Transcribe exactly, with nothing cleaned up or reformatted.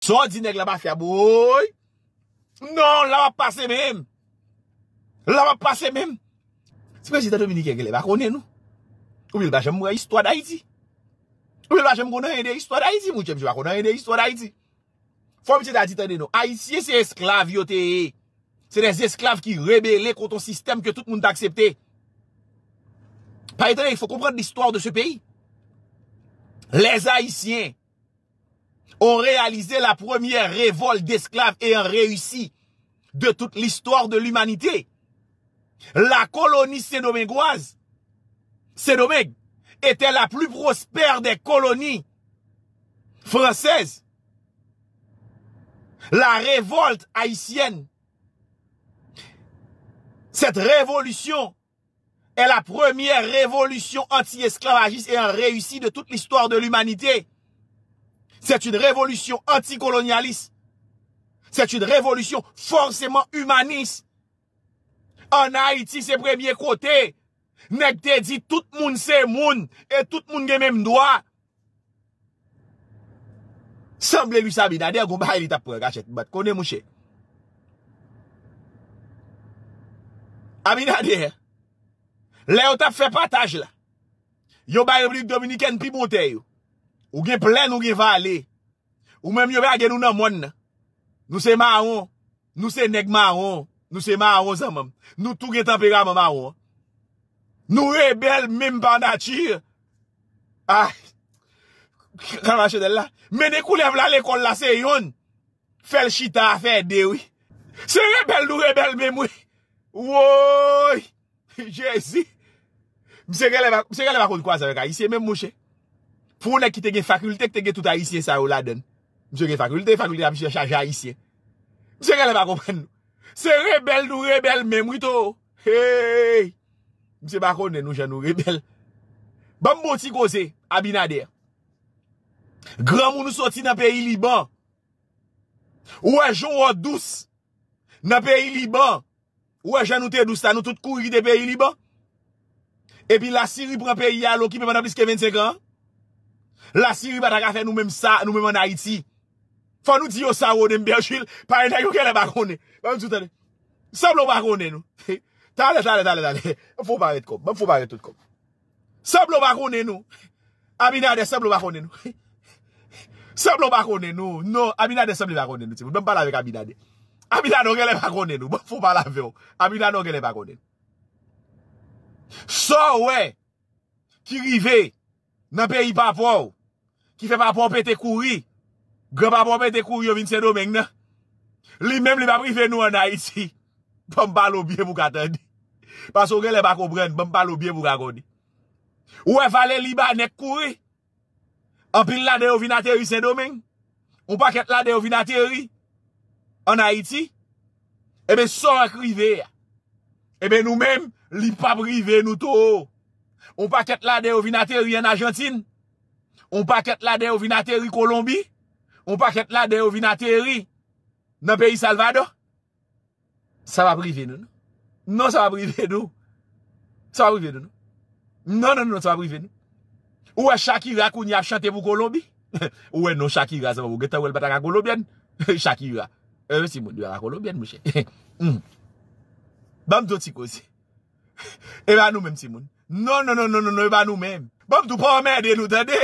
Sa w di nèg la pa fyab, woy. Non, la w ap pase menm. La w ap pase menm. Ti prezidan dominiken genlè pa konnen nou. Oubyen l pa janm wè istwa Dayiti. Oubyen l pa janm konn anyen de istwa Dayiti, monchè, misye pa konn anyen de istwa Dayiti. Fò misye ta di, tande non, Ayisyen se esklav yo te ye. Se des esclaves ki rebele kont yon sistèm ke tout moun ta aksepte. Pa etone, il faut comprendre l'histoire de ce pays. Les Haïtiens ont réalisé la première révolte d'esclaves ayant réussi de toute l'histoire de l'humanité. La colonie saint-domingoise, Saint-Domingue, était la plus prospère des colonies françaises. La révolte haïtienne, cette révolution est la première révolution anti-esclavagiste ayant réussi de toute l'histoire de l'humanité. C'est une révolution anticolonialiste. C'est une révolution forcément humaniste. Ann Ayiti, se premye kote nèg te di tout moun se moun e tout moun gen menm dwa. Sanble Luis Abinader gon bagay li t ap pran kachèt, bat konnen mouche. Abinader, lè yo t ap fè pataj la, yo bay Repiblik Dominikèn pi bon tè yo. Ou gen plèn, ou gen vale. Ou menm yo lage nou nan mòn nan. Nou se mawon. Nou se nèg mawon. Nou se mawon zanmanm. Nou tou gen tanperaman mawon. Nou rebèl menm pa nati. Ah. Kalma chanèl la. Mennen koulèv la lekòl la se yonn. Fè l chita a fè de wi. Se rebèl nou rebèl menm wi. Woy. Jezi. Misye genlè pa, misye genlè pa konn kwaze avèk Ayisyen menm mouche. Pou yon nèg ki te gen fakilte, ki te gen tout Ayisyen sa yo ladann. Misye gen fakilte, fakilte a misye chaje Ayisyen. Misye genlè pa konprann nou. Se rebèl nou rebèl menm wi to. Hey! Misye pa konnen nou jan nou rebèl. Ban m bon ti koze, Abinader. Granmoun ou soti nan peyi Liban. Ou wè jan w dous nan peyi Liban. Ou wè jan nou te dous la, nou tout kouri kite peyi Liban. Epi Lasiri pran peyi a, l okipe pandan plis ke vennsenk an. Lasiri pa ta ka fè nou menm sa, nou menm ann Ayiti. Fò nou di yo sa, Rodem Berchil, parèy nèg yo genlè pa konnen. Ban m di w tande. Sanble w pa konnen nou. Talè, talè, talè, talè. Fò w pa ret kòb. Ban m fò w pa ret tout kòb. Sanble w pa konnen nou. Abinader sanble w pa konnen nou. Sanble w pa konnen nou. Non, Abinader sanble pa konnen nou, timoun. Ban m pale avèk Abinader. Abinader w genlè pa konnen nou. Ban m fò w pale avè w. Abinader w genlè pa konnen nou. Sa w wè ki rive nan peyi papa w, ki fè papa w pete kouri, gran papa w pete kouri, yo vin Sendomeng nan. Li menm, li p ap rive nou ann Ayiti. Ban m pale w byen pou w ka tande. Paske w genlè pa konprann, ban m pale w byen pou w ka konnen. Ou wè vale Libanè k kouri? Anpil ladan yo vin ateri Sendomeng. Yon pakèt ladan yo vin ateri ann Ayiti. Ebyen, sa w wè k rive a. Ebyen, nou menm, li p ap rive nou tou. Yon pakèt ladan yo vin ateri ann Ajantin. Yon pakèt ladan yo vin ateri Kolonbi. Yon pakèt ladan yo vin ateri nan peyi Salvadò. Sa p ap rive nou, non. Non, sa p ap rive nou. Sa p ap rive nou, non. Non, non, non, sa p ap rive nou. Ou wè Shakira kounye a ap chante pou Kolonbi? Ou wè non Shakira, sa ou gentan wè l pa ta ka kolonbyèn? Shakira. E, timoun, li pa ka kolonbyèn, mouche. Hmm. Ban m di w ti koze. E pa nou menm, timoun. Non, non, non, non, non, non, e pa nou menm. Ban m di w, pa anmède nou, tande?